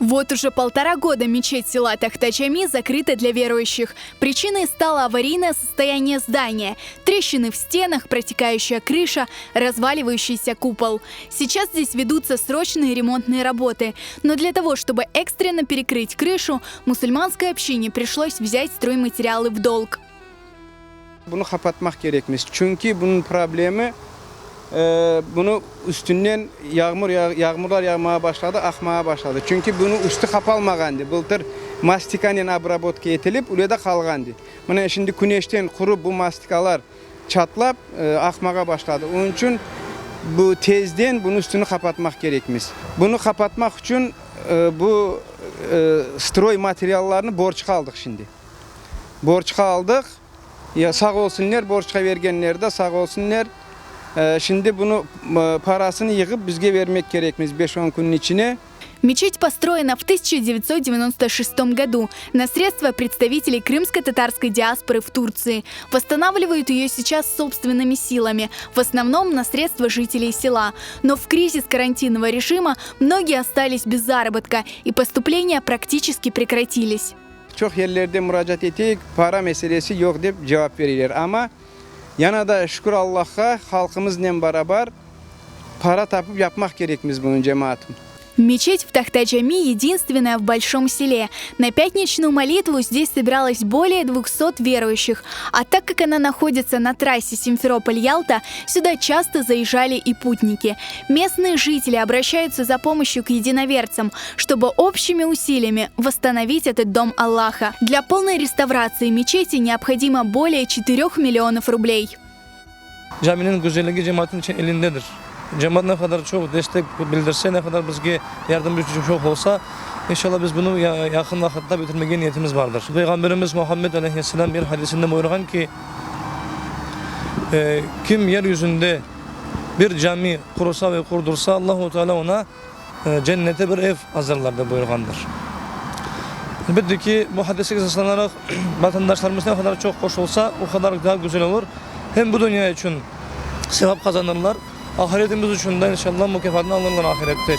Вот уже полтора года мечеть села Тахта-Джами закрыта для верующих. Причиной стало аварийное состояние здания. Трещины в стенах, протекающая крыша, разваливающийся купол. Сейчас здесь ведутся срочные ремонтные работы. Но для того, чтобы экстренно перекрыть крышу, мусульманской общине пришлось взять стройматериалы в долг. Bunı qapatmaq kerekmiz, çünki bunıñ problemi, bunı üstünden yağmur yağmurlar yağmağa başladı, aqmağa başladı. Çünki bunıñ üstü qapalmağandı, bıltır mastikanen obrabotka etilip, öyle de qalğandı. Mına şimdi küneşten qurıp bu mastikalar çatlap, aqmağa başladı. Onıñ içün bu tezden bunıñ üstüni qapatmaq kerekmiz. Bunı qapatmaq içün bu stroymateriallarnı borcqa aldıq şimdi. Borcqa aldıq. Ya sağ olsunlar, borcqa bergenler de sağ olsunlar. Şimdi bunı parasını yığıp bizge bermek kerekmiz beş-on künniñ içine. Мечеть построена в 1996 году на средства представителей крымско-татарской диаспоры в Турции. Восстанавливают ее сейчас собственными силами, в основном на средства жителей села. Но в кризис карантинного режима многие остались без заработка, и поступления практически прекратились. Çoq yerlerde muracaat eteyik, para meselesi yoq dep cevap bereler. Amma yana da şükür Allahqa, halqımıznen barabar para tapıp yapmaq kerekmiz bunı, cemaatım. Мечеть в Тахта-Джами единственная в большом селе. На пятничную молитву здесь собиралось более 200 верующих. А так как она находится на трассе Симферополь-Ялта, сюда часто заезжали и путники. Местные жители обращаются за помощью к единоверцам, чтобы общими усилиями восстановить этот дом Аллаха. Для полной реставрации мечети необходимо более 4 миллионов рублей. Caminiñ güzelligi cemaatnıñ elindedir. Cemaat ne qadar çoq destek bildirse, ne qadar bizge yardım çoq olsa, inşallah biz bunı yaqın vaqıtta bitirmege niyetimiz bardır. Peyğamberimiz Muhammed aleyhisselam bir hadisinde buyurğan ki, Kim yer yüzünde bir cami qursa ve qurdursa, Allahu Teala oña Cennette bir ev azırlar, dep buyurğandır. Elbette ki, bu hadisege esaslanaraq, vatandaşlarımız ne qadar çoq qoşulsa, o qadar daa güzel olur. Hem bu dünya içün sevap qazanırlar, ahiretimiz içün de, inşallah, mukâfatını alırlar ahirette.